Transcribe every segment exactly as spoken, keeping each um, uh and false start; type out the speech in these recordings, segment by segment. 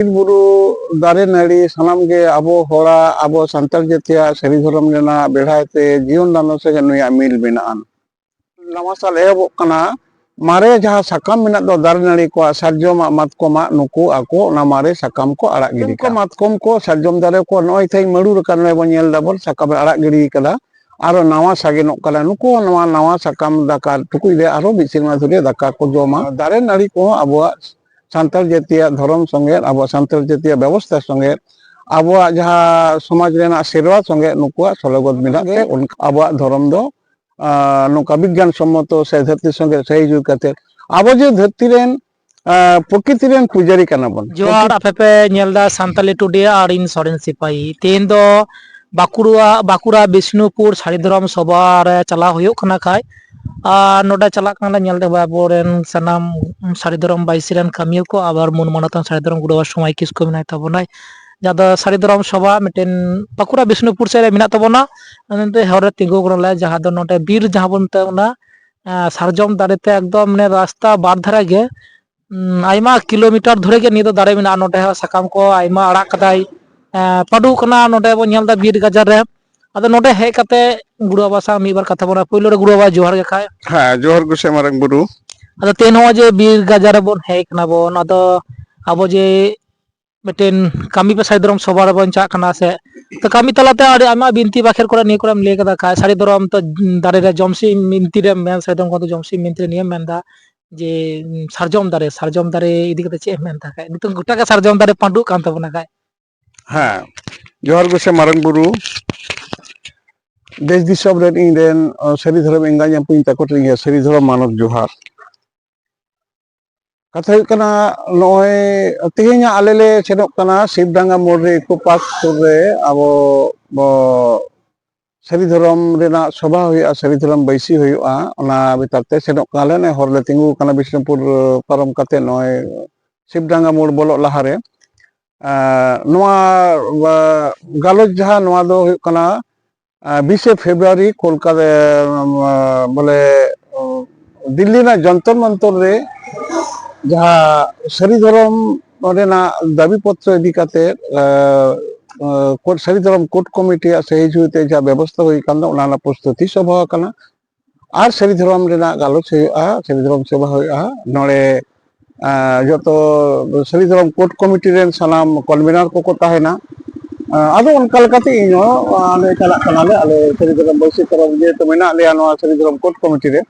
ᱵᱤᱨ ᱵᱩᱨᱩ, ᱫᱟᱨᱮ ᱱᱟᱹᱲᱤ ᱥᱟᱱᱟᱢ ᱜᱮ ᱟᱵᱚ ᱦᱚᱲᱟᱜ, ᱟᱵᱚ ᱥᱟᱱᱛᱟᱲ ᱡᱟᱹᱛᱤᱭᱟᱜ ᱥᱟᱹᱨᱤ ᱫᱷᱚᱨᱚᱢ ᱨᱮᱱᱟᱜ ᱵᱮᱲᱦᱟᱭ ᱛᱮ ᱡᱤᱭᱚᱱ ᱫᱟᱱ ᱥᱚᱸᱜᱮ ᱱᱩᱭᱟᱜ ᱢᱤᱞ ᱢᱮᱱᱟᱜᱼᱟ᱾ ᱱᱟᱣᱟ ᱥᱟᱞ ᱮᱦᱚᱵᱚᱜ ᱠᱟᱱᱟ, ᱢᱟᱨᱮ ᱡᱟᱦᱟᱸ ᱥᱟᱠᱟᱢ ᱢᱮᱱᱟᱜ ᱫᱚ ᱫᱟᱨᱮ ᱱᱟᱹᱲᱤ ᱠᱚᱣᱟᱜ, ᱥᱟᱨᱡᱚᱢᱟᱜ, ᱢᱟᱛᱠᱚᱢᱟᱜ, ᱱᱩᱠᱩ ᱟᱠᱚ ᱚᱱᱟ ᱢᱟᱨᱮ ᱥᱟᱠᱟᱢ ᱠᱚ ᱟᱲᱟᱜ ᱜᱤᱰᱤ ᱠᱟᱜᱼᱟ᱾ ᱢᱟᱛᱠᱚᱢ ᱠᱚ, ᱥᱟᱨᱡᱚᱢ ᱫᱟᱨᱮ ᱠᱚ ᱱᱚᱜᱼᱚᱭ ᱛᱮᱦᱮᱧ ᱢᱟᱹᱨᱩᱲ ᱟᱠᱟᱱ, ᱱᱚᱜᱼᱚᱭ ᱵᱚᱱ ᱧᱮᱞ ᱫᱟᱵᱚᱱ ᱥᱟᱠᱟᱢ ᱮ ᱟᱲᱟᱜ ᱜᱤᱰᱤ ᱠᱟᱫᱟ, ᱟᱨᱚ ᱱᱟᱣᱟ ᱥᱟᱜᱮᱱᱚᱜ ᱠᱟᱱᱟ᱾ ᱱᱩᱠᱩ ᱦᱚᱸ ᱱᱚᱣᱟ ᱱᱟᱣᱟ ᱥᱟᱠᱟᱢ ᱫᱟᱠᱟ ᱴᱩᱠᱩᱡ ᱨᱮ ᱟᱨᱚ ᱢᱤᱫ ᱥᱮᱨᱢᱟ ᱫᱷᱚᱨᱮ ᱫᱟᱠᱟ ᱠᱚ ᱡᱚᱢᱟ᱾ ᱫᱟᱨᱮ ᱱᱟᱹᱲᱤ ᱠᱚᱦᱚᱸ ᱟᱵᱚᱣᱟᱜ ᱥᱟᱱᱛᱟᱲ ᱡᱟᱹᱛᱤᱭᱟᱜ ᱫᱷᱚᱨᱚᱢ ᱥᱚᱸᱜᱮ, ᱟᱵᱚᱣᱟᱜ ᱥᱟᱱᱛᱟᱲ ᱡᱟᱹᱛᱤᱭᱟᱜ ᱵᱮᱵᱚᱥᱛᱷᱟ ᱥᱚᱸᱜᱮ, ᱟᱵᱚᱣᱟᱜ ᱡᱟᱦᱟᱸ ᱥᱚᱢᱟᱡᱽ ᱨᱮᱱᱟᱜ ᱥᱮᱨᱣᱟ ᱥᱚᱸᱜᱮ ᱱᱩᱠᱩᱣᱟᱜ ᱥᱚᱞᱚᱜᱚᱫ ᱢᱮᱱᱟᱜ ᱛᱮ ᱚᱱᱠᱟ ᱟᱵᱚᱣᱟᱜ ᱫᱷᱚᱨᱚᱢ ᱫᱚ, ᱟᱸ, ᱱᱚᱝᱠᱟ ᱵᱤᱜᱽᱜᱟᱱ ᱥᱚᱢᱢᱚᱛᱚ ᱥᱮ ᱫᱷᱟᱹᱨᱛᱤ ᱥᱚᱸᱜᱮ ᱥᱟᱹᱦᱤᱡᱩᱜ ᱠᱟᱛᱮ ᱟᱵᱚ ᱡᱮ ᱫᱷᱟᱹᱨᱛᱤ ᱨᱮᱱ, ᱟᱸ, ᱯᱨᱚᱠᱤᱛᱤ ᱨᱮᱱ ᱯᱩᱡᱟᱹᱨᱤ ᱠᱟᱱᱟ ᱵᱚᱱ᱾ ᱡᱚᱦᱟᱨ, ᱟᱯᱮ ᱯᱮ ᱧᱮᱞ ᱮᱫᱟ ᱥᱟᱱᱛᱟᱞᱤ ᱴᱩᱰᱮ ᱟᱨ ᱤᱧ ᱥᱚᱨᱮᱱ ᱥᱤᱯᱟᱦᱤ᱾ ᱛᱮᱦᱮᱧ ᱫᱚ ᱵᱟᱸᱠᱩᱲᱟ, ᱵᱟᱸᱠᱩᱲᱟ ᱵᱤᱥᱱᱩᱯᱩᱨ ᱥᱟᱹᱨᱤ ᱫᱷᱚᱨᱚᱢ ᱥᱚᱵᱷᱟ ᱨᱮ ᱪᱟᱞᱟᱣ ᱦᱩᱭᱩᱜ ᱠᱟᱱᱟ ᱠᱷᱟᱡ, ᱟᱨ ᱱᱚᱰᱮ ᱪᱟᱞᱟᱜ ᱠᱟᱱᱟ ᱧᱮᱞ ᱛᱮ ᱟᱵᱚᱨᱮᱱ ᱥᱟᱱᱟᱢ ᱥᱟᱹᱨᱤ ᱫᱷᱚᱨᱚᱢ ᱵᱟᱹᱭᱥᱤ ᱨᱮᱱ ᱠᱟᱹᱢᱤᱭᱟᱹ ᱠᱚ, ᱟᱵᱟᱨ ᱢᱩᱞ ᱢᱟᱱᱚᱛᱟᱱ ᱥᱟᱹᱨᱤ ᱫᱷᱚᱨᱚᱢ ᱜᱩᱨᱩ ᱵᱟᱵᱟ ᱥᱚᱢᱟᱭ ᱠᱤᱥᱠᱩ ᱢᱮᱱᱟᱭ ᱛᱟᱵᱚᱱᱟᱭ, ᱡᱟᱦᱟᱸ ᱫᱚ ᱥᱟᱹᱨᱤ ᱫᱷᱚᱨᱚᱢ ᱥᱚᱵᱷᱟ ᱢᱤᱫᱴᱮᱱ ᱵᱟᱸᱠᱩᱲᱟ ᱵᱤᱥᱱᱩᱯᱩᱨ ᱥᱮᱫ ᱨᱮ ᱢᱮᱱᱟᱜ ᱛᱟᱵᱚᱱᱟ᱾ ᱚᱱᱛᱮ ᱦᱚᱨ ᱨᱮ ᱛᱤᱸᱜᱩ ᱠᱟᱱᱟᱞᱮ, ᱡᱟᱦᱟᱸ ᱫᱚ ᱱᱚᱰᱮ ᱵᱤᱨ ᱡᱟᱦᱟᱸ ᱵᱚᱱ ᱢᱮᱛᱟᱜ ᱠᱟᱱᱟ, ᱮᱸ, ᱥᱟᱨᱡᱚᱢ ᱫᱟᱨᱮ ᱛᱮ ᱮᱠᱫᱚᱢ ᱢᱟᱱᱮ ᱨᱟᱥᱛᱟ ᱵᱟᱨ ᱫᱷᱟᱨᱮ ᱜᱮ, ᱩᱸ, ᱟᱭᱢᱟ ᱠᱤᱞᱳᱢᱤᱴᱟᱨ ᱫᱷᱚᱨᱮ ᱜᱮ ᱱᱤᱭᱟᱹ ᱫᱚ ᱫᱟᱨᱮ ᱢᱮᱱᱟᱜᱼᱟ᱾ ᱱᱚᱰᱮ ᱦᱚᱸ ᱥᱟᱠᱟᱢ ᱠᱚ ᱟᱭᱢᱟ ᱟᱲᱟᱜ ᱠᱟᱫᱟᱭ, ᱮᱸ, ᱯᱟᱹᱰᱩ ᱠᱟᱱᱟ᱾ ᱱᱚᱰᱮ ᱵᱚᱱ ᱧᱮᱞ ᱮᱫᱟ ᱵᱤᱨ ᱜᱟᱡᱟᱲ ᱨᱮ᱾ ᱟᱫᱚ ᱱᱚᱰᱮ ᱦᱮᱡ ᱠᱟᱛᱮ ᱜᱩᱨᱩ ᱵᱟᱵᱟ ᱥᱟᱶ ᱢᱤᱫ ᱵᱟᱨ ᱠᱟᱛᱷᱟ ᱵᱚᱱ, ᱯᱳᱭᱞᱳ ᱨᱮ ᱜᱩᱨᱩ ᱵᱟᱵᱟ ᱡᱚᱦᱟᱨ ᱜᱮ ᱠᱷᱟᱡ᱾ ᱦᱮᱸ, ᱡᱚᱦᱟᱨ ᱜᱚᱸᱥᱟᱭ ᱢᱟᱨᱟᱝ ᱵᱩᱨᱩ᱾ ᱟᱫᱚ ᱛᱮᱦᱮᱧ ᱱᱚᱜᱼᱚᱭ ᱡᱮ ᱵᱤᱨ ᱜᱟᱡᱟᱲ ᱨᱮᱵᱚᱱ ᱦᱮᱡ ᱠᱟᱱᱟ ᱵᱚᱱ, ᱟᱫᱚ ᱟᱵᱚ ᱡᱮ ᱢᱤᱫᱴᱮᱱ ᱠᱟᱹᱢᱤ ᱯᱮ ᱥᱟᱹᱨᱤ ᱫᱷᱚᱨᱚᱢ ᱥᱚᱵᱷᱟ ᱨᱮᱵᱚᱱ ᱪᱟᱜ ᱠᱟᱱᱟ ᱥᱮ, ᱛᱚ ᱠᱟᱹᱢᱤ ᱛᱟᱞᱟᱛᱮ ᱟᱹᱰᱤ ᱟᱭᱢᱟ ᱵᱤᱱᱛᱤ ᱵᱟᱠᱷᱮᱲ ᱠᱚᱨᱮ ᱱᱤᱭᱟᱹ ᱠᱚᱨᱮᱢ ᱞᱟᱹᱭ ᱠᱟᱫᱟ ᱠᱷᱟᱡ, ᱥᱟᱹᱨᱤ ᱫᱷᱚᱨᱚᱢ ᱛᱚ ᱫᱟᱨᱮ ᱨᱮ ᱡᱚᱢ ᱥᱤᱢ ᱵᱤᱱᱛᱤ ᱨᱮᱢ ᱢᱮᱱ, ᱥᱟᱹᱨᱤ ᱫᱷᱚᱨᱚᱢ ᱠᱚᱫᱚ ᱡᱚᱢ ᱥᱤᱢ ᱵᱤᱱᱛᱤ ᱨᱮ ᱱᱤᱭᱟᱹᱢ ᱢᱮᱱᱫᱟ ᱡᱮ, ᱩᱸ, ᱥᱟᱨᱡᱚᱢ ᱫᱟᱨᱮ, ᱥᱟᱨᱡᱚᱢ ᱫᱟᱨᱮ ᱤᱫᱤ ᱠᱟᱛᱮ ᱪᱮᱫ ᱮᱢ ᱢᱮᱱ ᱫᱟ ᱠᱷᱟᱡ? ᱱᱤᱛᱚᱝ ᱜᱚᱴᱟ ᱜᱮ ᱥᱟᱨᱡᱚᱢ ᱫᱟᱨᱮ ᱯᱟᱹᱰᱩᱜ ᱠᱟᱱ ᱛᱟᱵᱚᱱᱟ ᱠᱷᱟᱡ᱾ ᱦᱮᱸ, ᱡᱚᱦᱟᱨ ᱜᱚᱸᱥᱟᱭ ᱢᱟᱨᱟᱝ ᱵᱩᱨᱩ᱾ ᱫᱮᱥ ᱫᱤᱥᱚᱢ ᱨᱮᱱ ᱤᱧ ᱨᱮᱱ, ᱚ, ᱥᱟᱹᱨᱤ ᱫᱷᱚᱨᱚᱢ ᱮᱸᱜᱟ ᱧᱟᱯᱩᱧ ᱛᱟᱠᱚ ᱴᱷᱮᱱ ᱤᱧᱟᱹᱜ ᱥᱟᱹᱨᱤ ᱫᱷᱚᱨᱚᱢ ᱢᱟᱱᱚᱛ ᱡᱚᱦᱟᱨ᱾ ᱠᱟᱛᱷᱟ ᱦᱩᱭᱩᱜ ᱠᱟᱱᱟ, ᱱᱚᱜᱼᱚᱭ ᱛᱮᱦᱮᱧᱟᱜ ᱟᱞᱮ ᱞᱮ ᱥᱮᱱᱚᱜ ᱠᱟᱱᱟ ᱥᱤᱵᱰᱟᱸᱜᱟ ᱢᱳᱲ ᱨᱮ, ᱤᱠᱳ ᱯᱟᱨᱠ ᱥᱩᱨ ᱨᱮ ᱟᱵᱚ, ᱵᱚ, ᱥᱟᱹᱨᱤ ᱫᱷᱚᱨᱚᱢ ᱨᱮᱱᱟᱜ ᱥᱚᱵᱷᱟ ᱦᱩᱭᱩᱜᱼᱟ, ᱥᱟᱹᱨᱤ ᱫᱷᱚᱨᱚᱢ ᱵᱟᱹᱭᱥᱤ ᱦᱩᱭᱩᱜᱼᱟ᱾ ᱚᱱᱟ ᱵᱮᱯᱟᱨ ᱛᱮ ᱥᱮᱱᱚᱜ ᱠᱟᱱᱟᱞᱮ᱾ ᱱᱚᱜᱼᱚᱭ ᱦᱚᱨ ᱞᱮ ᱛᱤᱸᱜᱩ ᱠᱟᱱᱟ ᱵᱤᱥᱱᱩᱯᱩᱨ ᱯᱟᱨᱚᱢ ᱠᱟᱛᱮ ᱱᱚᱜᱼᱚᱭ ᱥᱤᱵᱰᱟᱸᱜᱟ ᱢᱳᱲ ᱵᱚᱞᱚᱜ ᱞᱟᱦᱟᱨᱮ᱾ ᱟᱨ ᱱᱚᱣᱟ, ᱟ, ᱜᱟᱞᱚᱪ ᱡᱟᱦᱟᱸ, ᱱᱚᱣᱟ ᱫᱚ ᱦᱩᱭᱩᱜ ᱠᱟᱱᱟ, ᱟ, ᱵᱤᱥᱮ ᱯᱷᱮᱵᱽᱨᱩᱣᱟᱨᱤ ᱠᱳᱞᱠᱟᱛᱟ, ᱟ, ᱵᱚᱞᱮ, ᱚ, ᱫᱤᱞᱞᱤ ᱨᱮᱱᱟᱜ ᱡᱚᱱᱛᱚᱨ ᱢᱚᱱᱛᱚᱨ ᱨᱮ ᱡᱟᱦᱟᱸ ᱥᱟᱹᱨᱤ ᱫᱷᱚᱨᱚᱢ ᱱᱚᱰᱮᱱᱟᱜ ᱫᱟᱹᱵᱤ ᱯᱚᱛᱨᱚ ᱤᱫᱤ ᱠᱟᱛᱮ ᱥᱟᱹᱨᱤ ᱫᱷᱚᱨᱚᱢ ᱠᱳᱰ ᱠᱚᱢᱤᱴᱤᱭᱟᱜ ᱥᱟᱹᱦᱤ ᱡᱩᱦᱤᱛᱮ ᱡᱟᱦᱟᱸ ᱵᱮᱵᱚᱥᱛᱷᱟ ᱦᱩᱭ ᱟᱠᱟᱱ ᱫᱚ, ᱚᱱᱟ ᱨᱮᱱᱟᱜ ᱯᱨᱚᱥᱛᱩᱛᱤ ᱥᱚᱵᱷᱟ ᱟᱠᱟᱱᱟ᱾ ᱟᱨ ᱥᱟᱹᱨᱤ ᱫᱷᱚᱨᱚᱢ ᱨᱮᱱᱟᱜ ᱜᱟᱞᱚᱪ ᱦᱩᱭᱩᱜᱼᱟ, ᱥᱟᱹᱨᱤ ᱫᱷᱚᱨᱚᱢ ᱥᱮᱵᱟ ᱦᱩᱭᱩᱜᱼᱟ᱾ ᱱᱚᱰᱮ ᱡᱚᱛᱚ ᱥᱟᱹᱨᱤ ᱫᱷᱚᱨᱚᱢ ᱠᱳᱰ ᱠᱚᱢᱤᱴᱤ ᱨᱮᱱ ᱥᱟᱱᱟᱢ ᱠᱚᱱᱵᱷᱮᱱᱟᱨ ᱠᱚᱠᱚ ᱛᱟᱦᱮᱱᱟ᱾ ᱟᱫᱚ ᱚᱱᱠᱟ ᱞᱮᱠᱟᱛᱮ ᱤᱧ ᱦᱚᱸ ᱟᱞᱮ ᱪᱟᱞᱟᱜ ᱠᱟᱱᱟᱞᱮ, ᱟᱞᱮ ᱥᱟᱹᱨᱤ ᱫᱷᱚᱨᱚᱢ ᱵᱟᱹᱭᱥᱤ ᱛᱚᱨᱚᱯ ᱡᱮᱦᱮᱛᱩ ᱢᱮᱱᱟᱜ ᱞᱮᱭᱟ ᱱᱚᱣᱟ ᱥᱟᱹᱨᱤ ᱫᱷᱚᱨᱚᱢ ᱠᱳᱰ ᱠᱚᱢᱤᱴᱤ ᱨᱮ᱾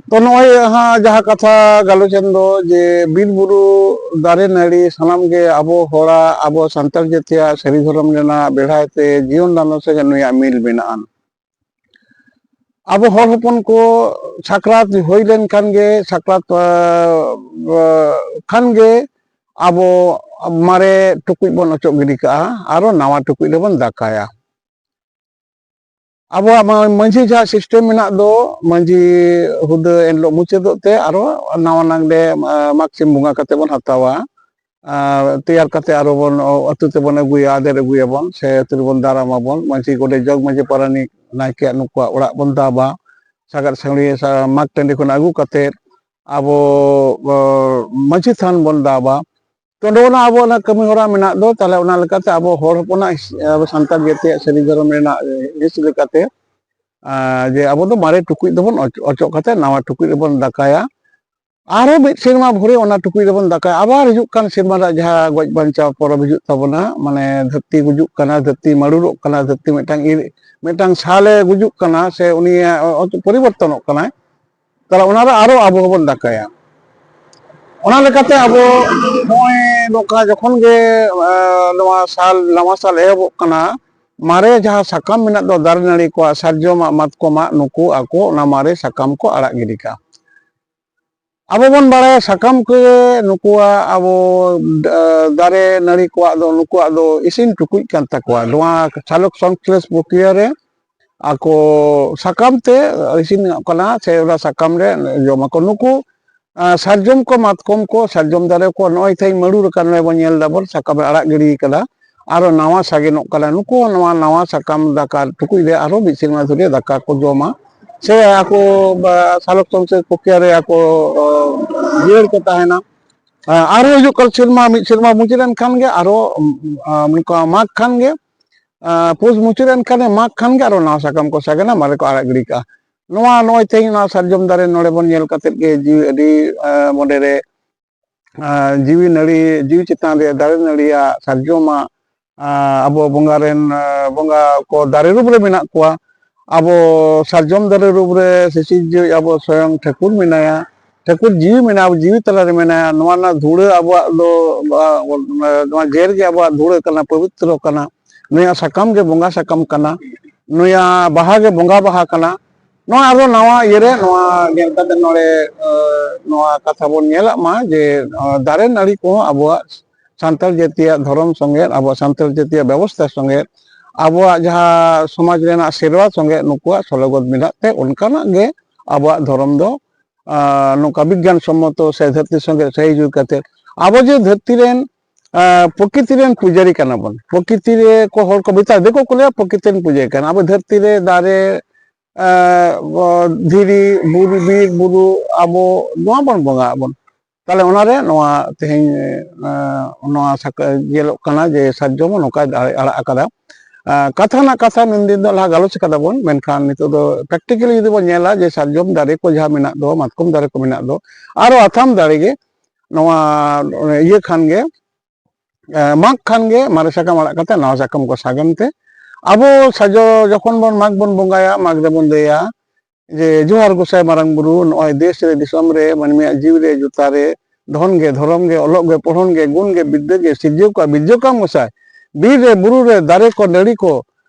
ᱛᱚ ᱱᱚᱜᱼᱚᱭ ᱦᱟᱸᱜ ᱡᱟᱦᱟᱸ ᱠᱟᱛᱷᱟ ᱜᱟᱞᱚᱪ ᱮᱱ ᱫᱚ, ᱡᱮ ᱵᱤᱨ ᱵᱩᱨᱩ ᱫᱟᱨᱮ ᱱᱟᱹᱲᱤ ᱥᱟᱱᱟᱢ ᱜᱮ ᱟᱵᱚ ᱦᱚᱲᱟᱜ, ᱟᱵᱚ ᱥᱟᱱᱛᱟᱲ ᱡᱟᱹᱛᱤᱭᱟᱜ ᱥᱟᱹᱨᱤ ᱫᱷᱚᱨᱚᱢ ᱨᱮᱱᱟᱜ ᱵᱮᱲᱦᱟᱭ ᱛᱮ ᱡᱤᱭᱚᱱ ᱫᱟᱱ ᱥᱮ ᱱᱩᱭᱟᱜ ᱢᱤᱞ ᱢᱮᱱᱟᱜᱼᱟ᱾ ᱟᱵᱚ ᱦᱚᱲ ᱦᱚᱯᱚᱱ ᱠᱚ ᱥᱟᱠᱨᱟᱛ ᱦᱩᱭ ᱞᱮᱱᱠᱷᱟᱱ ᱜᱮ, ᱥᱟᱠᱨᱟᱛ ᱠᱷᱟᱱ ᱜᱮ ᱟᱵᱚ ᱢᱟᱨᱮ ᱴᱩᱠᱩᱡ ᱵᱚᱱ ᱚᱪᱚᱜ ᱜᱤᱰᱤ ᱠᱟᱜᱼᱟ, ᱟᱨᱚ ᱱᱟᱣᱟ ᱴᱩᱠᱩᱡ ᱨᱮᱵᱚᱱ ᱫᱟᱠᱟᱭᱟ᱾ ᱟᱵᱚᱣᱟᱜ ᱢᱟᱹᱡᱷᱤ ᱡᱟᱦᱟᱸ ᱥᱤᱥᱴᱮᱢ ᱢᱮᱱᱟᱜ ᱫᱚ, ᱢᱟᱹᱡᱷᱤ ᱦᱩᱫᱟᱹ ᱮᱱᱦᱤᱞᱳᱜ ᱢᱩᱪᱟᱹᱫᱚᱜ ᱛᱮ ᱟᱨᱚ ᱱᱟᱣᱟ ᱱᱟᱜᱽᱞᱮ ᱢᱟᱜᱽ ᱥᱤᱢ ᱵᱚᱸᱜᱟ ᱠᱟᱛᱮ ᱵᱚᱱ ᱦᱟᱛᱟᱣᱟ᱾ ᱛᱮᱭᱟᱨ ᱠᱟᱛᱮ ᱟᱨᱚ ᱵᱚᱱ ᱟᱹᱛᱩ ᱛᱮᱵᱚᱱ ᱟᱹᱜᱩᱭᱟ, ᱟᱫᱮᱨ ᱟᱹᱜᱩᱭᱟᱵᱚᱱ ᱥᱮ ᱟᱹᱛᱩ ᱨᱮᱵᱚᱱ ᱫᱟᱨᱟᱢ ᱟᱵᱚᱱ᱾ ᱢᱟᱹᱡᱷᱤ, ᱜᱚᱰᱮᱛ, ᱡᱚᱜᱽ ᱢᱟᱹᱡᱷᱤ, ᱯᱟᱨᱟᱱᱤᱠ, ᱱᱟᱭᱠᱮᱭᱟᱜ ᱱᱩᱠᱩᱣᱟᱜ ᱚᱲᱟᱜ ᱵᱚᱱ ᱫᱟᱵᱟ, ᱥᱟᱜᱟᱫ ᱥᱟᱹᱲᱤ ᱢᱟᱜᱽ ᱴᱟᱺᱰᱤ ᱠᱷᱚᱱ ᱟᱹᱜᱩ ᱠᱟᱛᱮ ᱟᱵᱚ ᱢᱟᱹᱡᱷᱤ ᱛᱷᱟᱱ ᱵᱚᱱ ᱫᱟᱵᱟ᱾ ᱛᱚ ᱱᱚᱜᱼᱚ ᱱᱟ ᱟᱵᱚ ᱚᱱᱟ ᱠᱟᱹᱢᱤ ᱦᱚᱨᱟ ᱢᱮᱱᱟᱜ ᱫᱚ, ᱛᱟᱦᱚᱞᱮ ᱚᱱᱟ ᱞᱮᱠᱟᱛᱮ ᱟᱵᱚ ᱦᱚᱲ ᱦᱚᱯᱚᱱᱟᱜ ᱟᱵᱚ ᱥᱟᱱᱛᱟᱲ ᱡᱟᱹᱛᱤᱭᱟᱜ ᱥᱟᱹᱨᱤ ᱫᱷᱚᱨᱚᱢ ᱨᱮᱱᱟᱜ ᱦᱤᱸᱥ ᱞᱮᱠᱟᱛᱮ ᱡᱮ ᱟᱵᱚ ᱫᱚ ᱢᱟᱨᱮ ᱴᱩᱠᱩᱡ ᱫᱚᱵᱚᱱ ᱚᱪᱚᱜ ᱠᱟᱛᱮ ᱱᱟᱣᱟ ᱴᱩᱠᱩᱡ ᱨᱮᱵᱚᱱ ᱫᱟᱠᱟᱭᱟ᱾ ᱟᱨᱦᱚᱸ ᱢᱤᱫ ᱥᱮᱨᱢᱟ ᱵᱷᱳᱨᱮ ᱚᱱᱟ ᱴᱩᱠᱩᱡ ᱨᱮᱵᱚᱱ ᱫᱟᱠᱟᱭᱟ᱾ ᱟᱵᱟᱨ ᱦᱤᱡᱩᱜ ᱠᱟᱱ ᱥᱮᱨᱢᱟ ᱨᱮ ᱡᱟᱦᱟᱸ ᱜᱚᱡ ᱵᱟᱧᱪᱟᱣ ᱯᱚᱨᱚᱵᱽ ᱦᱤᱡᱩᱜ ᱛᱟᱵᱚᱱᱟ, ᱢᱟᱱᱮ ᱫᱷᱟᱹᱨᱛᱤ ᱜᱩᱡᱩᱜ ᱠᱟᱱᱟ, ᱫᱷᱟᱹᱨᱛᱤ ᱢᱟᱹᱨᱩᱲᱚᱜ ᱠᱟᱱᱟ, ᱫᱷᱟᱹᱨᱛᱤ ᱢᱤᱫᱴᱟᱝ ᱤᱨ-, ᱢᱤᱫᱴᱟᱝ ᱥᱟᱞᱮ ᱜᱩᱡᱩᱜ ᱠᱟᱱᱟ ᱥᱮ ᱩᱱᱤᱭᱟᱜ ᱯᱚᱨᱤᱵᱚᱨᱛᱚᱱᱚᱜ ᱠᱟᱱᱟᱭ, ᱛᱟᱦᱚᱞᱮ ᱚᱱᱟᱨᱮ ᱟᱨᱚ ᱟᱵᱚ ᱦᱚᱸᱵᱚᱱ ᱫᱟᱠᱟᱭᱟ᱾ ᱚᱱᱟ ᱞᱮᱠᱟᱛᱮ ᱟᱵᱚ ᱱᱚᱜᱼᱚᱭ ᱱᱚᱝᱠᱟ ᱡᱚᱠᱷᱚᱱ ᱜᱮ ᱱᱚᱣᱟ ᱥᱟᱞ, ᱱᱟᱣᱟ ᱥᱟᱞ ᱮᱦᱚᱵᱚᱜ ᱠᱟᱱᱟ, ᱢᱟᱨᱮ ᱡᱟᱦᱟᱸ ᱥᱟᱠᱟᱢ ᱢᱮᱱᱟᱜ ᱫᱚ ᱫᱟᱨᱮ ᱱᱟᱹᱲᱤ ᱠᱚᱣᱟᱜ, ᱥᱟᱨᱡᱚᱢᱟᱜ, ᱢᱟᱛᱠᱚᱢᱟᱜ, ᱱᱩᱠᱩ ᱟᱠᱚ ᱚᱱᱟ ᱢᱟᱨᱮ ᱥᱟᱠᱟᱢ ᱠᱚ ᱟᱲᱟᱜ ᱜᱤᱰᱤ ᱠᱟᱜᱼᱟ᱾ ᱟᱵᱚ ᱵᱚᱱ ᱵᱟᱲᱟᱭᱟ ᱥᱟᱠᱟᱢ ᱠᱚ ᱱᱩᱠᱩᱣᱟᱜ ᱟᱵᱚ ᱫᱟᱨᱮ ᱱᱟᱹᱲᱤ ᱠᱚᱣᱟᱜ ᱫᱚ, ᱱᱩᱠᱩᱣᱟᱜ ᱫᱚ ᱤᱥᱤᱱ ᱴᱩᱠᱩᱡ ᱠᱟᱱ ᱛᱟᱠᱚᱣᱟ᱾ ᱱᱚᱣᱟ ᱥᱟᱞᱚᱠ ᱥᱚᱝᱥᱞᱮᱥ ᱯᱨᱚᱠᱨᱤᱭᱟ ᱨᱮ ᱟᱠᱚ ᱥᱟᱠᱟᱢ ᱛᱮ ᱤᱥᱤᱱᱚᱜ ᱠᱟᱱᱟ ᱥᱮ ᱚᱱᱟ ᱥᱟᱠᱟᱢ ᱨᱮ ᱡᱚᱢᱟᱠᱚ᱾ ᱱᱩᱠᱩ ᱥᱟᱨᱡᱚᱢ ᱠᱚ, ᱢᱟᱛᱠᱚᱢ ᱠᱚ, ᱥᱟᱨᱡᱚᱢ ᱫᱟᱨᱮ ᱠᱚ ᱱᱚᱜᱼᱚᱭ ᱛᱮᱦᱮᱧ ᱢᱟᱹᱨᱩᱲ ᱟᱠᱟᱱ, ᱱᱚᱜᱼᱚᱭ ᱵᱚᱱ ᱧᱮᱞ ᱫᱟᱵᱚᱱ ᱥᱟᱠᱟᱢ ᱨᱮ ᱟᱲᱟᱜ ᱜᱤᱰᱤ ᱠᱟᱫᱟ, ᱟᱨᱚ ᱱᱟᱣᱟ ᱥᱟᱜᱮᱱᱚᱜ ᱠᱟᱱᱟ᱾ ᱱᱩᱠᱩ ᱦᱚᱸ ᱱᱚᱣᱟ ᱱᱟᱣᱟ ᱥᱟᱠᱟᱢ ᱫᱟᱠᱟ ᱴᱩᱠᱩᱡ ᱨᱮ ᱟᱨᱚ ᱢᱤᱫ ᱥᱮᱨᱢᱟ ᱫᱷᱚᱨᱮ ᱫᱟᱠᱟ ᱠᱚ ᱡᱚᱢᱟ, ᱥᱮ ᱟᱠᱚ ᱥᱟᱞᱚᱠ ᱥᱚᱝᱥᱞᱮᱥ ᱯᱨᱚᱠᱨᱤᱭᱟ ᱨᱮ ᱟᱠᱚ ᱡᱤᱭᱟᱹᱲ ᱠᱚ ᱛᱟᱦᱮᱱᱟ᱾ ᱟᱨᱦᱚᱸ ᱦᱤᱡᱩᱜ ᱠᱟᱱ ᱥᱮᱨᱢᱟ, ᱢᱤᱫ ᱥᱮᱨᱢᱟ ᱢᱩᱪᱟᱹᱫ ᱮᱱ ᱠᱷᱟᱱ ᱜᱮ ᱟᱨᱦᱚᱸ, ᱩᱢ, ᱟ, ᱱᱚᱝᱠᱟ ᱢᱟᱜᱽ ᱠᱷᱟᱱ ᱜᱮ, ᱟ, ᱯᱩᱥ ᱢᱩᱪᱟᱹᱫ ᱮᱱ ᱠᱷᱟᱱ ᱜᱮ, ᱢᱟᱜᱽ ᱠᱷᱟᱱ ᱜᱮ ᱟᱨᱦᱚᱸ ᱱᱟᱣᱟ ᱥᱟᱠᱟᱢ ᱠᱚ ᱥᱟᱜᱮᱱᱟ, ᱢᱟᱨᱮ ᱠᱚ ᱟᱲᱟᱜ ᱜᱤᱰᱤ ᱠᱟᱜᱼᱟ᱾ ᱱᱚᱣᱟ ᱱᱚᱜᱼᱚᱭ ᱛᱮᱦᱮᱧ ᱱᱚᱣᱟ ᱥᱟᱨᱡᱚᱢ ᱫᱟᱨᱮ ᱱᱚᱰᱮ ᱵᱚᱱ ᱧᱮᱞ ᱠᱟᱛᱮᱫ ᱜᱮ ᱡᱤᱣᱤ ᱟᱹᱰᱤ, ᱟ, ᱢᱚᱱᱮ ᱨᱮ, ᱟ, ᱡᱤᱣᱤ ᱱᱟᱹᱲᱤ, ᱡᱤᱣᱤ ᱪᱮᱛᱟᱱ ᱨᱮ ᱫᱟᱨᱮ ᱱᱟᱹᱲᱤᱭᱟᱜ, ᱥᱟᱨᱡᱚᱢᱟᱜ, ᱟ, ᱟᱵᱚ ᱵᱚᱸᱜᱟ ᱨᱮᱱ, ᱟ, ᱵᱚᱸᱜᱟ ᱠᱚ ᱫᱟᱨᱮ ᱨᱩᱯ ᱨᱮ ᱢᱮᱱᱟᱜ ᱠᱚᱣᱟ᱾ ᱟᱵᱚ ᱥᱟᱨᱡᱚᱢ ᱫᱟᱨᱮ ᱨᱩᱯ ᱨᱮ ᱥᱤᱥᱤᱨᱡᱟᱹᱣᱤᱡ ᱟᱵᱚ ᱥᱚᱭᱚᱝ ᱴᱷᱟᱹᱠᱩᱨ ᱢᱮᱱᱟᱭᱟ, ᱴᱷᱟᱹᱠᱩᱨ ᱡᱤᱣᱤ ᱢᱮᱱᱟᱭᱟ, ᱟᱵᱚ ᱡᱤᱣᱤ ᱛᱟᱞᱟ ᱨᱮ ᱢᱮᱱᱟᱭᱟ᱾ ᱱᱚᱣᱟ ᱨᱮᱱᱟᱜ ᱫᱷᱩᱲᱟᱹ ᱟᱵᱚᱣᱟᱜ ᱫᱚ, ᱟ, ᱱᱚᱣᱟ ᱡᱮᱨ ᱜᱮ ᱟᱵᱚᱣᱟᱜ ᱫᱷᱩᱲᱟᱹ ᱠᱟᱱᱟ, ᱯᱚᱵᱤᱛᱨᱚ ᱠᱟᱱᱟ᱾ ᱱᱩᱭᱟᱜ ᱥᱟᱠᱟᱢ ᱜᱮ ᱵᱚᱸᱜᱟ ᱥᱟᱠᱟᱢ ᱠᱟᱱᱟ, ᱱᱩᱭᱟᱜ ᱵᱟᱦᱟ ᱜᱮ ᱵᱚᱸᱜᱟ ᱵᱟᱦᱟ ᱠᱟᱱᱟ᱾ ᱱᱚᱣᱟ ᱟᱨᱚ ᱱᱟᱣᱟ ᱤᱭᱟᱹᱨᱮ ᱱᱚᱣᱟ ᱧᱮᱞ ᱠᱟᱛᱮ ᱱᱚᱰᱮ, ᱟ, ᱱᱚᱣᱟ ᱠᱟᱛᱷᱟ ᱵᱚᱱ ᱧᱮᱞᱟᱜ ᱢᱟ ᱡᱮ, ᱟ, ᱫᱟᱨᱮ ᱱᱟᱹᱲᱤ ᱠᱚᱦᱚᱸ ᱟᱵᱚᱣᱟᱜ ᱥᱟᱱᱛᱟᱲ ᱡᱟᱹᱛᱤᱭᱟᱜ ᱫᱷᱚᱨᱚᱢ ᱥᱚᱸᱜᱮ, ᱟᱵᱚᱣᱟᱜ ᱥᱟᱱᱛᱟᱲ ᱡᱟᱹᱛᱤᱭᱟᱜ ᱵᱮᱵᱚᱥᱛᱷᱟ ᱥᱚᱸᱜᱮ, ᱟᱵᱚᱣᱟᱜ ᱡᱟᱦᱟᱸ ᱥᱚᱢᱟᱡᱽ ᱨᱮᱱᱟᱜ ᱥᱮᱨᱣᱟ ᱥᱚᱸᱜᱮ ᱱᱩᱠᱩᱣᱟᱜ ᱥᱚᱞᱚᱜᱚᱛ ᱢᱮᱱᱟᱜ ᱛᱮ ᱚᱱᱠᱟᱱᱟᱜ ᱜᱮ ᱟᱵᱚᱣᱟᱜ ᱫᱷᱚᱨᱚᱢ ᱫᱚ, ᱟ, ᱱᱚᱝᱠᱟ ᱵᱤᱜᱽᱜᱟᱱ ᱥᱚᱢᱢᱚᱛᱚ ᱥᱮ ᱫᱷᱟᱹᱨᱛᱤ ᱥᱚᱸᱜᱮ ᱥᱟᱹᱦᱤᱡᱩᱜ ᱠᱟᱛᱮ ᱟᱵᱚ ᱡᱮ ᱫᱷᱟᱹᱨᱛᱤ ᱨᱮᱱ, ᱟ, ᱯᱨᱚᱠᱤᱛᱤ ᱨᱮᱱ ᱯᱩᱡᱟᱹᱨᱤ ᱠᱟᱱᱟ ᱵᱚᱱ᱾ ᱯᱨᱚᱠᱤᱛᱤ ᱨᱮ ᱠᱚ ᱦᱚᱲ ᱠᱚ ᱢᱮᱛᱟ, ᱫᱤᱠᱩ ᱠᱚ ᱞᱟᱹᱭᱟ ᱯᱨᱚᱠᱤᱛᱤ ᱨᱮᱱ ᱯᱩᱡᱟᱹᱨᱤ ᱠᱟᱱᱟ᱾ ᱟᱵᱚ ᱫᱷᱟᱹᱨᱛᱤ ᱨᱮ ᱫᱟᱨᱮ, ᱟ, ᱫᱷᱤᱨᱤ, ᱵᱩᱨᱩ, ᱵᱤᱨ, ᱵᱩᱨᱩ, ᱟᱵᱚ ᱱᱚᱣᱟ ᱵᱚᱱ ᱵᱚᱸᱜᱟ ᱟᱵᱚᱱ᱾ ᱛᱟᱦᱞᱮ ᱚᱱᱟᱨᱮ ᱱᱚᱣᱟ ᱛᱮᱦᱮᱧ, ᱟ, ᱱᱚᱣᱟ ᱥᱟᱠ-, ᱧᱮᱞᱚᱜ ᱠᱟᱱᱟ ᱡᱮ ᱥᱟᱨᱡᱚᱢ ᱦᱚᱸ ᱱᱚᱝᱠᱟᱭ ᱫᱟᱨᱮ ᱟᱲᱟᱜ ᱟᱠᱟᱫᱟ᱾ ᱟ, ᱠᱟᱛᱷᱟ ᱨᱮᱱᱟᱜ ᱠᱟᱛᱷᱟ ᱱᱩᱱ ᱫᱤᱱ ᱫᱚ ᱞᱟᱦᱟ ᱜᱟᱞᱚᱪ ᱟᱠᱟᱫᱟ ᱵᱚᱱ, ᱢᱮᱱᱠᱷᱟᱱ ᱱᱤᱛᱚᱜ ᱫᱚ practically ᱡᱩᱫᱤ ᱵᱚᱱ ᱧᱮᱞᱟ ᱡᱮ ᱥᱟᱨᱡᱚᱢ ᱫᱟᱨᱮ ᱠᱚ ᱡᱟᱦᱟᱸ ᱢᱮᱱᱟᱜ ᱫᱚ, ᱢᱟᱛᱠᱚᱢ ᱫᱟᱨᱮ ᱠᱚ ᱢᱮᱱᱟᱜ ᱫᱚ, ᱟᱨᱚ ᱟᱛᱷᱟᱢ ᱫᱟᱨᱮ ᱜᱮ ᱱᱚᱣᱟ ᱤᱭᱟᱹ ᱠᱷᱟᱱ ᱜᱮ, ᱮ, ᱢᱟᱜᱽ ᱠᱷᱟᱱ ᱜᱮ ᱢᱟᱨᱮ ᱥᱟᱠᱟᱢ ᱟᱲᱟᱜ ᱠᱟᱛᱮ ᱱᱟᱣᱟ ᱥᱟᱠᱟᱢ ᱠᱚ ᱥᱟᱜᱮᱱ ᱛᱮ ᱟᱵᱚ ᱥᱟᱡᱚ ᱡᱚᱠᱷᱚᱱ ᱵᱚᱱ ᱢᱟᱜᱽ ᱵᱚᱱ ᱵᱚᱸᱜᱟᱭᱟ, ᱢᱟᱜᱽ ᱨᱮᱵᱚᱱ ᱞᱟᱹᱭᱟ ᱡᱮ, "ᱡᱚᱦᱟᱨ ᱜᱚᱸᱥᱟᱭ ᱢᱟᱨᱟᱝ ᱵᱩᱨᱩ, ᱱᱚᱜᱼᱚᱭ ᱫᱮᱥ ᱨᱮ, ᱫᱤᱥᱚᱢ ᱨᱮ, ᱢᱟᱹᱱᱢᱤᱭᱟᱜ ᱡᱤᱣᱤ ᱨᱮ, ᱡᱩᱛᱟ ᱨᱮ, ᱫᱷᱚᱱ ᱜᱮ, ᱫᱷᱚᱨᱚᱢ ᱜᱮ, ᱚᱞᱚᱜ ᱜᱮ, ᱯᱚᱲᱦᱚᱱ ᱜᱮ, ᱜᱩᱱ ᱜᱮ, ᱵᱤᱫᱽᱫᱟᱹ ᱜᱮ ᱥᱤᱨᱡᱟᱹᱣ ᱠᱚᱜᱼᱟ, ᱵᱤᱨᱡᱟᱹᱣ ᱠᱟᱜ ᱟᱢ ᱜᱚᱸᱥᱟᱭ᱾ ᱵᱤᱨ ᱨᱮ, ᱵᱩᱨᱩ ᱨᱮ, ᱫᱟᱨᱮ ᱠᱚ, ᱱᱟᱹᱲᱤ ᱠᱚ,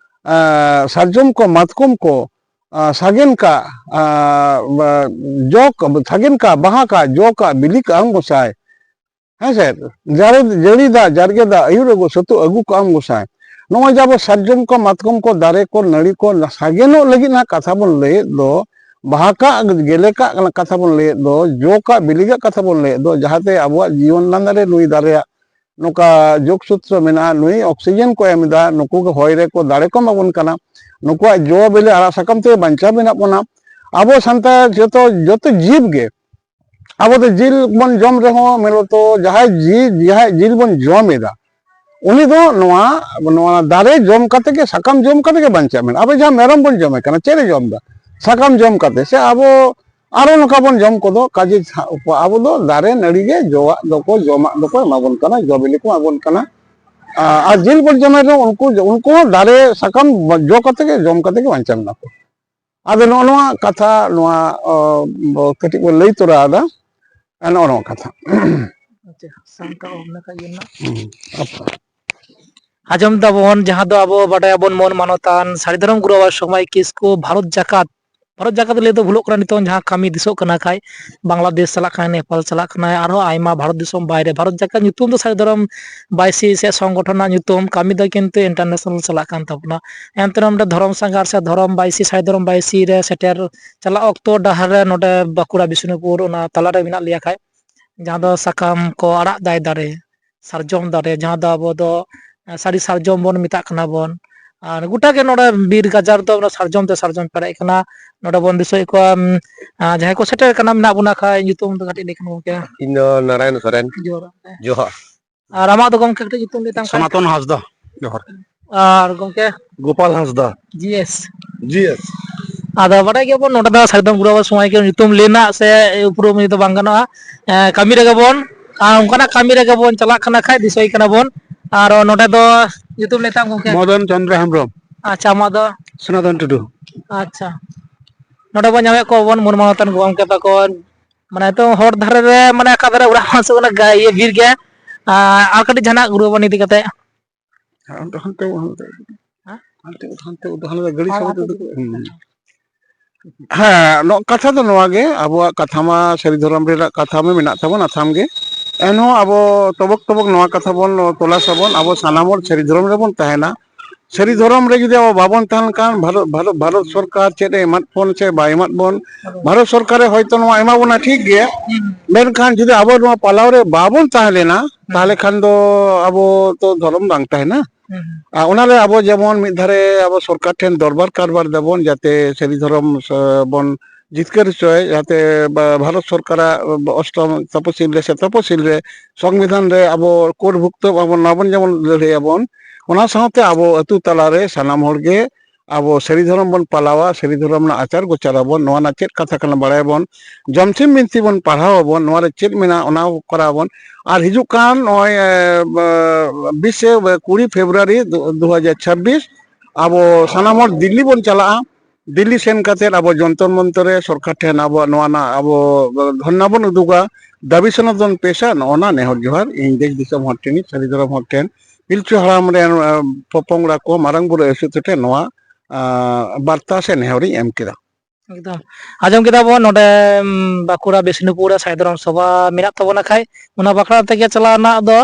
ᱟ, ᱥᱟᱨᱡᱚᱢ ᱠᱚ, ᱢᱟᱛᱠᱚᱢ ᱠᱚ, ᱟ, ᱥᱟᱜᱮᱱ ᱠᱟᱜ, ᱟ, ᱵᱟ-, ᱡᱚ ᱠᱟᱜ, ᱥᱟᱜᱮᱱ ᱠᱟᱜ, ᱵᱟᱦᱟ ᱠᱟᱜ, ᱡᱚ ᱠᱟᱜ, ᱵᱤᱞᱤ ᱠᱟᱜ ᱟᱢ ᱜᱚᱸᱥᱟᱭ᱾" ᱦᱮᱸ ᱥᱮ? ᱡᱟᱹᱲᱤ, ᱡᱟᱹᱲᱤ ᱫᱟᱜ, ᱡᱟᱨᱜᱮ ᱫᱟᱜ, ᱟᱹᱭᱩᱨ ᱟᱹᱜᱩ, ᱥᱟᱹᱛᱩ ᱟᱹᱜᱩ ᱠᱟᱜ ᱟᱢ ᱜᱚᱸᱥᱟᱭ᱾ ᱱᱚᱜᱼᱚᱭ ᱡᱮ ᱟᱵᱚ ᱥᱟᱨᱡᱚᱢ ᱠᱚ, ᱢᱟᱛᱠᱚᱢ ᱠᱚ, ᱫᱟᱨᱮ ᱠᱚ, ᱱᱟᱹᱲᱤ ᱠᱚ ᱥᱟᱜᱮᱱᱚᱜ ᱞᱟᱹᱜᱤᱫ ᱱᱟᱜ ᱠᱟᱛᱷᱟ ᱵᱚᱱ ᱞᱟᱹᱭᱮᱫ ᱫᱚ, ᱵᱟᱦᱟ ᱠᱟᱜ, ᱜᱮᱞᱮ ᱠᱟᱜ ᱠᱟᱛᱷᱟ ᱵᱚᱱ ᱞᱟᱹᱭᱮᱫ ᱫᱚ, ᱡᱚ ᱠᱟᱜ, ᱵᱤᱞᱤ ᱠᱟᱜ ᱠᱟᱛᱷᱟ ᱵᱚᱱ ᱞᱟᱹᱭᱮᱫ ᱫᱚ, ᱡᱟᱦᱟᱸᱛᱮ ᱟᱵᱚᱣᱟᱜ ᱡᱤᱭᱚᱱ ᱞᱟᱸᱫᱟ ᱨᱮ ᱱᱩᱭ ᱫᱟᱨᱮᱭᱟᱜ ᱱᱚᱝᱠᱟ ᱡᱳᱜᱽ ᱥᱩᱛᱨᱚ ᱢᱮᱱᱟᱜᱼᱟ, ᱱᱩᱭ oxygen ᱠᱚ ᱮᱢ ᱮᱫᱟ, ᱱᱩᱠᱩ ᱜᱮ ᱦᱚᱭ ᱨᱮᱠᱚ ᱫᱟᱲᱮ ᱠᱚ ᱮᱢᱟ ᱵᱚᱱ ᱠᱟᱱᱟ, ᱱᱩᱠᱩᱣᱟᱜ ᱡᱚ ᱵᱤᱞᱤ ᱟᱲᱟᱜ ᱥᱟᱠᱟᱢ ᱛᱮ ᱵᱟᱧᱪᱟᱣ ᱢᱮᱱᱟᱜ ᱵᱚᱱᱟ᱾ ᱟᱵᱚ ᱥᱟᱱᱛᱟᱲ ᱡᱚᱛᱚ, ᱡᱚᱛᱚ ᱡᱤᱵᱽ ᱜᱮ ᱟᱵᱚ ᱫᱚ ᱡᱤᱞ ᱵᱚᱱ ᱡᱚᱢ ᱨᱮᱦᱚᱸ ᱢᱮᱱ ᱫᱚ ᱡᱟᱦᱟᱸᱭ ᱡᱤᱞ, ᱡᱟᱦᱟᱸᱭ ᱡᱤᱞ ᱵᱚᱱ ᱡᱚᱢ ᱮᱫᱟ, ᱩᱱᱤ ᱫᱚ ᱱᱚᱣᱟ, ᱱᱚᱣᱟ ᱫᱟᱨᱮ ᱡᱚᱢ ᱠᱟᱛᱮ ᱜᱮ, ᱥᱟᱠᱟᱢ ᱡᱚᱢ ᱠᱟᱛᱮ ᱜᱮ ᱵᱟᱧᱪᱟᱜ ᱢᱮᱱᱟᱜᱼᱟ᱾ ᱟᱵᱚ ᱡᱟᱦᱟᱸ ᱢᱮᱨᱚᱢ ᱵᱚᱱ ᱡᱚᱢᱮ ᱠᱟᱱᱟ, ᱪᱮᱫ ᱮ ᱡᱚᱢ ᱮᱫᱟ? ᱥᱟᱠᱟᱢ ᱡᱚᱢ ᱠᱟᱛᱮ᱾ ᱥᱮ ᱟᱵᱚ ᱟᱨᱚ ᱱᱚᱝᱠᱟ ᱵᱚᱱ ᱡᱚᱢ ᱠᱚᱫᱚ, ᱠᱟᱡᱮ ᱟᱵᱚ ᱫᱚ ᱫᱟᱨᱮ ᱱᱟᱹᱲᱤ ᱜᱮ ᱡᱚᱣᱟᱜ ᱫᱚᱠᱚ, ᱡᱚᱢᱟᱜ ᱫᱚᱠᱚ ᱮᱢᱟ ᱵᱚᱱ ᱠᱟᱱᱟ, ᱡᱚ ᱵᱤᱞᱤ ᱠᱚ ᱮᱢᱟ ᱵᱚᱱ ᱠᱟᱱᱟ᱾ ᱟ-, ᱟᱨ ᱡᱤᱞ ᱵᱚᱱ ᱡᱚᱢᱮᱫ ᱨᱮᱦᱚᱸ ᱩᱱᱠᱩ, ᱩᱱᱠᱩ ᱦᱚᱸ ᱫᱟᱨᱮ ᱥᱟᱠᱟᱢ ᱡᱚ ᱠᱟᱛᱮ ᱜᱮ, ᱡᱚᱢ ᱠᱟᱛᱮ ᱜᱮ ᱵᱟᱧᱪᱟᱣ ᱢᱮᱱᱟᱜ ᱠᱚᱣᱟ᱾ ᱟᱫᱚ ᱱᱚᱜᱼᱚ ᱱᱚᱣᱟ ᱠᱟᱛᱷᱟ, ᱱᱚᱣᱟ, ᱚ, ᱵᱚ-, ᱠᱟᱹᱴᱤᱡ ᱵᱚᱱ ᱞᱟᱹᱭ ᱛᱚᱨᱟ ᱟᱫᱟ, ᱱᱚᱜᱼᱚ ᱱᱚᱣᱟ ᱠᱟᱛᱷᱟ᱾ ᱟᱪᱪᱷᱟ, ᱥᱟᱱᱛᱟᱲ ᱚᱞ ᱞᱮᱠᱟ ᱜᱮ ᱱᱟᱜ᱾ ᱦᱩᱸ, ᱟᱪᱪᱷᱟ᱾ ᱟᱸᱡᱚᱢ ᱫᱟᱵᱚᱱ, ᱡᱟᱦᱟᱸ ᱫᱚ ᱟᱵᱚ ᱵᱟᱰᱟᱭᱟᱵᱚᱱ ᱢᱟᱹᱱ ᱢᱟᱱᱚᱛᱟᱱ ᱥᱟᱹᱨᱤ ᱫᱷᱚᱨᱚᱢ ᱜᱩᱨᱩ ᱵᱟᱵᱟ ᱥᱚᱢᱟᱭ ᱠᱤᱥᱠᱩ ᱵᱷᱟᱨᱚᱛ ᱡᱟᱠᱟᱛ, ᱵᱷᱟᱨᱚᱛ ᱡᱟᱠᱟᱛ ᱞᱟᱹᱭ ᱫᱚ ᱵᱷᱩᱞᱚᱜ ᱠᱟᱱᱟ, ᱱᱤᱛᱚᱝ ᱡᱟᱦᱟᱸ ᱠᱟᱹᱢᱤ ᱫᱤᱥᱚᱜ ᱠᱟᱱᱟ ᱠᱷᱟᱡ, ᱵᱟᱝᱞᱟᱫᱮᱥ ᱪᱟᱞᱟᱜ ᱠᱟᱱᱟᱭ, ᱱᱮᱯᱟᱞ ᱪᱟᱞᱟᱜ ᱠᱟᱱᱟᱭ, ᱟᱨᱦᱚᱸ ᱟᱭᱢᱟ ᱵᱷᱟᱨᱚᱛ ᱫᱤᱥᱚᱢ ᱵᱟᱭᱨᱮ, ᱵᱷᱟᱨᱚᱛ ᱡᱟᱠᱟᱛ ᱧᱩᱛᱩᱢ ᱫᱚ ᱥᱟᱹᱨᱤ ᱫᱷᱚᱨᱚᱢ ᱵᱟᱭᱥᱤ ᱥᱮ ᱥᱚᱝᱜᱚᱴᱷᱚᱱ ᱨᱮᱱᱟᱜ ᱧᱩᱛᱩᱢ, ᱠᱟᱹᱢᱤ ᱫᱚ ᱠᱤᱱᱛᱩ international ᱪᱟᱞᱟᱜ ᱠᱟᱱ ᱛᱟᱵᱚᱱᱟ᱾ ᱮᱱᱛᱮ ᱨᱮᱦᱚᱸ ᱱᱚᱰᱮ ᱫᱷᱚᱨᱚᱢ ᱥᱟᱸᱜᱷᱟᱨ ᱥᱮ ᱫᱷᱚᱨᱚᱢ ᱵᱟᱭᱥᱤ, ᱥᱟᱹᱨᱤ ᱫᱷᱚᱨᱚᱢ ᱵᱟᱭᱥᱤ ᱨᱮ ᱥᱮᱴᱮᱨ ᱪᱟᱞᱟᱜ ᱚᱠᱛᱚ ᱰᱟᱦᱟᱨ ᱨᱮ ᱱᱚᱰᱮ ᱵᱟᱸᱠᱩᱲᱟ ᱵᱤᱥᱱᱩᱯᱩᱨ ᱚᱱᱟ ᱛᱟᱞᱟᱨᱮ ᱢᱮᱱᱟᱜ ᱞᱮᱭᱟ ᱠᱷᱟᱡ, ᱡᱟᱦᱟᱸ ᱫᱚ ᱥᱟᱠᱟᱢ ᱠᱚ ᱟᱲᱟᱜ ᱫᱟᱭ ᱫᱟᱨᱮ, ᱥᱟᱨᱡᱚᱢ ᱫᱟᱨᱮ, ᱡᱟᱦᱟᱸ ᱫᱚ ᱟᱵᱚ ᱫᱚ, ᱮ, ᱥᱟᱹᱨᱤ ᱥᱟᱨᱡᱚᱢ ᱵᱚᱱ ᱢᱮᱛᱟᱜ ᱠᱟᱱᱟ ᱵᱚᱱ᱾ ᱟᱨ ᱜᱚᱴᱟ ᱜᱮ ᱱᱚᱰᱮ ᱵᱤᱨ ᱜᱟᱡᱟᱲ ᱫᱚ ᱚᱱᱟ ᱥᱟᱨᱡᱚᱢ ᱛᱮ ᱥᱟᱨᱡᱚᱢ ᱯᱮᱨᱮᱡ ᱠᱟᱱᱟ᱾ ᱱᱚᱰᱮ ᱵᱚᱱ ᱫᱤᱥᱟᱹᱭᱮᱫ ᱠᱚᱣᱟ, ᱩᱢ, ᱟ, ᱡᱟᱦᱟᱸᱭ ᱠᱚ ᱥᱮᱴᱮᱨ ᱠᱟᱱᱟ, ᱢᱮᱱᱟᱜ ᱵᱚᱱᱟ ᱠᱷᱟᱡ, ᱧᱩᱛᱩᱢ ᱫᱚ ᱠᱟᱹᱴᱤᱡ ᱞᱟᱹᱭ ᱠᱷᱟᱱ ᱜᱚᱢᱠᱮ᱾ ᱤᱧ ᱫᱚ ᱱᱟᱨᱟᱭᱚᱱ ᱥᱚᱨᱮᱱ᱾ ᱡᱚᱦᱟᱨ᱾ ᱡᱚᱦᱟᱨ᱾ ᱟᱨ ᱟᱢᱟᱜ ᱫᱚ ᱜᱚᱢᱠᱮ ᱠᱟᱹᱴᱤᱡ ᱧᱩᱛᱩᱢ ᱞᱟᱹᱭ ᱛᱟᱢ ᱠᱷᱟᱡ? ᱥᱚᱱᱟᱛᱚᱱ ᱦᱟᱸᱥᱫᱟ᱾ ᱡᱚᱦᱟᱨ᱾ ᱟᱨ ᱜᱚᱢᱠᱮ? ᱜᱳᱯᱟᱞ ᱦᱟᱸᱥᱫᱟ᱾ ᱡᱤ ᱮᱥ᱾ ᱡᱤ ᱮᱥ᱾ ᱟᱫᱚ ᱵᱟᱰᱟᱭ ᱜᱮᱭᱟᱵᱚᱱ, ᱱᱚᱰᱮ ᱫᱚ ᱥᱟᱹᱨᱤ ᱫᱷᱚᱨᱚᱢ ᱜᱩᱨᱩ ᱵᱟᱵᱟ ᱥᱚᱢᱟᱡᱽ ᱜᱮ ᱧᱩᱛᱩᱢ ᱞᱟᱹᱭ ᱨᱮᱱᱟᱜ ᱥᱮ ᱩᱯᱨᱩᱢ ᱫᱚ ᱵᱟᱝ ᱜᱟᱱᱚᱜᱼᱟ᱾ ᱮᱸ, ᱠᱟᱹᱢᱤ ᱨᱮᱜᱮ ᱵᱚᱱ, ᱟᱨ ᱚᱱᱠᱟᱱᱟᱜ ᱠᱟᱹᱢᱤ ᱨᱮᱜᱮ ᱵᱚᱱ ᱪᱟᱞᱟᱜ ᱠᱟᱱᱟ ᱠᱷᱟᱡ ᱫᱤᱥᱚᱭ ᱠᱟᱱᱟ ᱵᱚᱱ᱾ ᱟᱨ ᱱᱚᱰᱮ ᱫᱚ ᱧᱩᱛᱩᱢ ᱞᱟᱹᱭ ᱛᱟᱢ ᱜᱚᱢᱠᱮ? ᱢᱚᱫᱚᱱ ᱪᱚᱱᱫᱨᱚ ᱦᱮᱢᱵᱨᱚᱢ᱾ ᱟᱪᱪᱷᱟ, ᱟᱢᱟᱜ ᱫᱚ? ᱥᱚᱱᱟᱛᱚᱱ ᱴᱩᱰᱩ᱾ ᱟᱪᱪᱷᱟ, ᱱᱚᱰᱮ ᱵᱚᱱ ᱧᱟᱢᱮᱫ ᱠᱚᱣᱟ ᱵᱚᱱ ᱢᱟᱹᱱ ᱢᱟᱱᱚᱛᱟᱱ ᱜᱚᱢᱠᱮ ᱛᱟᱠᱚ, ᱢᱟᱱᱮ ᱱᱤᱛᱚᱜ ᱦᱚᱨ ᱫᱷᱟᱨᱮ ᱨᱮ, ᱢᱟᱱᱮ ᱚᱠᱟ ᱫᱷᱟᱨᱮ ᱚᱲᱟᱜ ᱵᱟᱝ ᱥᱩᱨ ᱚᱱᱟ ᱜᱟ-, ᱤᱭᱟᱹ ᱵᱤᱨ ᱜᱮ᱾ ᱟᱨ, ᱟᱨ ᱠᱟᱹᱴᱤᱡ ᱡᱟᱦᱟᱱᱟᱜ ᱜᱩᱨᱩ ᱵᱟᱵᱟ ᱤᱫᱤ ᱠᱟᱛᱮ᱾ ᱦᱟᱱᱛᱮ, ᱦᱟᱱᱛᱮ, ᱦᱟᱱᱛᱮ, ᱦᱮᱸ? ᱦᱟᱱᱛᱮ, ᱦᱟᱱᱛᱮ, ᱦᱟᱱᱛᱮ, ᱦᱟᱱᱛᱮ ᱜᱟᱹᱰᱤ ᱦᱮᱸ, ᱥᱟᱵ ᱦᱟᱱᱛᱮ ᱠᱟᱛᱮ ᱫᱚ᱾ ᱦᱩᱸ᱾ ᱦᱮᱸ, ᱱᱚ-, ᱠᱟᱛᱷᱟ ᱫᱚ ᱱᱚᱣᱟ ᱜᱮ, ᱟᱵᱚᱣᱟᱜ ᱠᱟᱛᱷᱟ ᱢᱟ ᱥᱟᱹᱨᱤ ᱫᱷᱚᱨᱚᱢ ᱨᱮᱱᱟᱜ ᱠᱟᱛᱷᱟ ᱢᱟ ᱢᱮᱱᱟᱜ ᱛᱟᱵᱚᱱ, ᱟᱛᱷᱟᱢ ᱜᱮ᱾ ᱮᱱᱦᱚᱸ ᱟᱵᱚ ᱛᱚᱵᱚᱠ ᱛᱚᱵᱚᱠ ᱱᱚᱣᱟ ᱠᱟᱛᱷᱟ ᱵᱚᱱ ᱛᱚᱞᱟᱥ ᱟᱵᱚᱱ, ᱟᱵᱚ ᱥᱟᱱᱟᱢ ᱦᱚᱲ ᱥᱟᱹᱨᱤ ᱫᱷᱚᱨᱚᱢ ᱨᱮᱵᱚᱱ ᱛᱟᱦᱮᱱᱟ᱾ ᱥᱟᱹᱨᱤ ᱫᱷᱚᱨᱚᱢ ᱨᱮ ᱡᱩᱫᱤ ᱟᱵᱚ ᱵᱟᱵᱚᱱ ᱛᱟᱦᱮᱱ ᱠᱷᱟᱱ, ᱵᱷᱟᱨᱚᱛ, ᱵᱷᱟᱨᱚᱛ, ᱵᱷᱟᱨᱚᱛ ᱥᱚᱨᱠᱟᱨ ᱪᱮᱫ ᱮ ᱮᱢᱟᱫ ᱵᱚᱱ ᱥᱮ ᱵᱟᱭ ᱮᱢᱟᱫ ᱵᱚᱱ, ᱵᱷᱟᱨᱚᱛ ᱥᱚᱨᱠᱟᱨᱮ ᱦᱚᱭᱛᱚ ᱱᱚᱣᱟ ᱮᱢᱟ ᱵᱚᱱᱟ ᱴᱷᱤᱠ ᱜᱮ, ᱦᱩᱸ᱾ ᱢᱮᱱᱠᱷᱟᱱ ᱡᱩᱫᱤ ᱟᱵᱚ ᱱᱚᱣᱟ ᱯᱟᱞᱟᱣ ᱨᱮ ᱵᱟᱵᱚᱱ ᱛᱟᱦᱮᱸ ᱞᱮᱱᱟ, ᱦᱩᱸ᱾ ᱛᱟᱦᱚᱞᱮ ᱠᱷᱟᱱ ᱫᱚ ᱟᱵᱚ ᱛᱚ ᱫᱷᱚᱨᱚᱢ ᱵᱟᱝ ᱛᱟᱦᱮᱱᱟ᱾ ᱦᱩᱸ᱾ ᱟᱨ ᱚᱱᱟᱨᱮ ᱟᱵᱚ ᱡᱮᱢᱚᱱ ᱢᱤᱫ ᱫᱷᱟᱨᱮ ᱟᱵᱚ ᱥᱚᱨᱠᱟᱨ ᱴᱷᱮᱱ ᱫᱚᱨᱵᱟᱨ ᱠᱟᱨᱵᱟᱨ ᱫᱟᱵᱚᱱ, ᱡᱟᱛᱮ ᱥᱟᱹᱨᱤ ᱫᱷᱚᱨᱚᱢ ᱥ-, ᱵᱚᱱ ᱡᱤᱛᱠᱟᱹᱨ ᱦᱚᱪᱚᱭ, ᱡᱟᱛᱮ ᱵᱟ-, ᱵᱷᱟᱨᱚᱛ ᱥᱚᱨᱠᱟᱨᱟᱜ ᱚᱥᱴᱚᱢ ᱛᱚᱯᱚᱥᱤᱞ ᱨᱮ ᱥᱮ ᱛᱚᱯᱚᱥᱤᱞ ᱨᱮ ᱥᱚᱝᱵᱤᱫᱷᱟᱱ ᱨᱮ ᱟᱵᱚ ᱠᱳᱰ ᱵᱷᱩᱠᱛᱚ ᱟᱵᱚᱱ, ᱱᱚᱣᱟ ᱵᱚᱱ ᱡᱮᱢᱚᱱ ᱞᱟᱹᱲᱦᱟᱹᱭ ᱟᱵᱚᱱ, ᱚᱱᱟ ᱥᱟᱶᱛᱮ ᱟᱵᱚ ᱟᱹᱛᱩ ᱛᱟᱞᱟᱨᱮ ᱥᱟᱱᱟᱢ ᱦᱚᱲ ᱜᱮ ᱟᱵᱚ ᱥᱟᱹᱨᱤ ᱫᱷᱚᱨᱚᱢ ᱵᱚᱱ ᱯᱟᱞᱟᱣᱟ, ᱥᱟᱹᱨᱤ ᱫᱷᱚᱨᱚᱢ ᱨᱮᱱᱟᱜ ᱟᱪᱟᱨ ᱜᱚᱪᱟᱨ ᱟᱵᱚᱱ, ᱱᱚᱣᱟ ᱨᱮᱱᱟᱜ ᱪᱮᱫ ᱠᱟᱛᱷᱟ ᱠᱟᱱᱟ ᱵᱟᱲᱟᱭᱟᱵᱚᱱ, ᱡᱚᱢᱥᱤᱢ ᱵᱤᱱᱛᱤ ᱵᱚᱱ ᱯᱟᱲᱦᱟᱣ ᱟᱵᱚᱱ, ᱱᱚᱣᱟ ᱨᱮ ᱪᱮᱫ ᱢᱮᱱᱟᱜᱼᱟ ᱚᱱᱟ ᱠᱚᱨᱟᱣ ᱟᱵᱚᱱ᱾ ᱟᱨ ᱦᱤᱡᱩᱜ ᱠᱟᱱ ᱱᱚᱜᱼᱚᱭ, ᱮ, ᱵᱤᱥᱮ ᱠᱩᱲᱤ ᱯᱷᱮᱵᱽᱨᱩᱣᱟᱨᱤ ᱫᱩ ᱦᱟᱡᱟᱨ ᱪᱷᱟᱵᱵᱤᱥ ᱟᱵᱚ ᱥᱟᱱᱟᱢ ᱦᱚᱲ ᱫᱤᱞᱞᱤ ᱵᱚᱱ ᱪᱟᱞᱟᱜᱼᱟ᱾ ᱫᱤᱞᱞᱤ ᱥᱮᱱ ᱠᱟᱛᱮᱫ ᱟᱵᱚ ᱡᱚᱱᱛᱚᱨ ᱢᱚᱱᱛᱚᱨ ᱨᱮ ᱥᱚᱨᱠᱟᱨ ᱴᱷᱮᱱ ᱟᱵᱚᱣᱟᱜ ᱱᱚᱣᱟ ᱨᱮᱱᱟᱜ ᱟᱵᱚ ᱫᱷᱚᱨᱱᱟ ᱵᱚᱱ ᱩᱫᱩᱜᱟ, ᱫᱟᱹᱵᱤ ᱥᱚᱱᱚᱫ ᱵᱚᱱ ᱯᱮᱥᱟ᱾ ᱱᱚᱜᱼᱚ ᱱᱟ ᱱᱮᱦᱚᱨ ᱡᱚᱦᱟᱨ ᱤᱧ ᱫᱮᱥ ᱫᱤᱥᱚᱢ ᱦᱚᱲ ᱴᱷᱮᱱ, ᱥᱟᱹᱨᱤ ᱫᱷᱚᱨᱚᱢ ᱦᱚᱲ ᱴᱷᱮᱱ, ᱯᱤᱞᱪᱩ ᱦᱟᱲᱟᱢ ᱨᱮᱱ, ᱮ, ᱯᱚᱯᱚᱝᱲᱟ ᱠᱚ ᱢᱟᱨᱟᱝ ᱵᱩᱨᱩ ᱟᱹᱥᱩᱛ ᱴᱷᱮᱱ ᱱᱚᱣᱟ, ᱟ, ᱵᱟᱨᱛᱟ ᱥᱮ ᱱᱮᱦᱚᱨ ᱤᱧ ᱮᱢ ᱠᱮᱫᱟ᱾ ᱮᱠᱫᱚᱢ᱾ ᱟᱸᱡᱚᱢ ᱠᱮᱫᱟ ᱵᱚᱱ ᱱᱚᱰᱮ, ᱩᱢ, ᱵᱟᱸᱠᱩᱲᱟ ᱵᱤᱥᱱᱩᱯᱩᱨ ᱨᱮ ᱥᱟᱹᱨᱤ ᱫᱷᱚᱨᱚᱢ ᱥᱚᱵᱷᱟ ᱢᱮᱱᱟᱜ ᱛᱟᱵᱚᱱᱟ ᱠᱷᱟᱡ, ᱚᱱᱟ ᱵᱟᱠᱷᱨᱟ ᱛᱮᱜᱮ ᱪᱟᱞᱟᱣ ᱨᱮᱱᱟᱜ ᱫᱚ᱾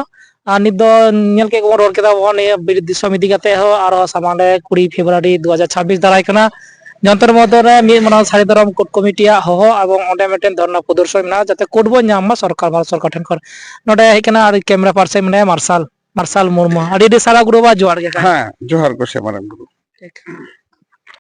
ᱟᱨ ᱱᱤᱛ ᱫᱚ ᱧᱮᱞ ᱠᱮᱫ ᱜᱮᱵᱚᱱ, ᱨᱚᱲ ᱠᱮᱫᱟ ᱵᱚᱱ ᱱᱤᱭᱟᱹ ᱵᱤᱨ ᱫᱤᱥᱚᱢ ᱤᱫᱤ ᱠᱟᱛᱮ ᱦᱚᱸ, ᱟᱨᱦᱚᱸ ᱥᱟᱢᱟᱝ ᱨᱮ ᱠᱩᱲᱤ ᱯᱷᱮᱵᱽᱨᱩᱣᱟᱨᱤ ᱫᱩ ᱦᱟᱡᱟᱨ ᱪᱷᱟᱵᱵᱤᱥ ᱫᱟᱨᱟᱭ ᱠᱟᱱᱟ᱾ ᱡᱚᱱᱛᱚᱨ ᱢᱚᱱᱛᱚᱨ ᱨᱮ ᱢᱤᱫ ᱢᱟᱨᱟᱝ ᱥᱟᱹᱨᱤ ᱫᱷᱚᱨᱚᱢ ᱠᱳᱰ ᱠᱚᱢᱤᱴᱤᱭᱟᱜ ᱦᱚᱦᱚ ᱮᱵᱚᱝ ᱚᱸᱰᱮ ᱢᱤᱫᱴᱮᱱ ᱫᱷᱚᱨᱱᱟ ᱯᱨᱚᱫᱚᱨᱥᱚᱱ ᱢᱮᱱᱟᱜᱼᱟ, ᱡᱟᱛᱮ ᱠᱳᱰ ᱵᱚᱱ ᱧᱟᱢ ᱢᱟ ᱥᱚᱨᱠᱟᱨ, ᱵᱷᱟᱨᱚᱛ ᱥᱚᱨᱠᱟᱨ ᱴᱷᱮᱱ ᱠᱷᱚᱱ᱾ ᱱᱚᱰᱮ ᱦᱮᱡ ᱠᱟᱱᱟ ᱟᱨ ᱠᱮᱢᱮᱨᱟ ᱯᱟᱨᱥᱚᱱ ᱢᱮᱱᱟᱭᱟ ᱢᱟᱨᱥᱟᱞ, ᱢᱟᱨᱥᱟᱞ ᱢᱩᱨᱢᱩ᱾ ᱟᱹᱰᱤ ᱟᱹᱰᱤ ᱥᱟᱨᱦᱟᱣ ᱜᱩᱨᱩ ᱵᱟ, ᱡᱚᱦᱟᱨ ᱜᱮ᱾ ᱦᱮᱸ, ᱡᱚᱦᱟᱨ ᱜᱚᱸᱥᱟᱭ ᱢᱟᱨᱟᱝ ᱵᱩᱨᱩ᱾ ᱴᱷᱤᱠ᱾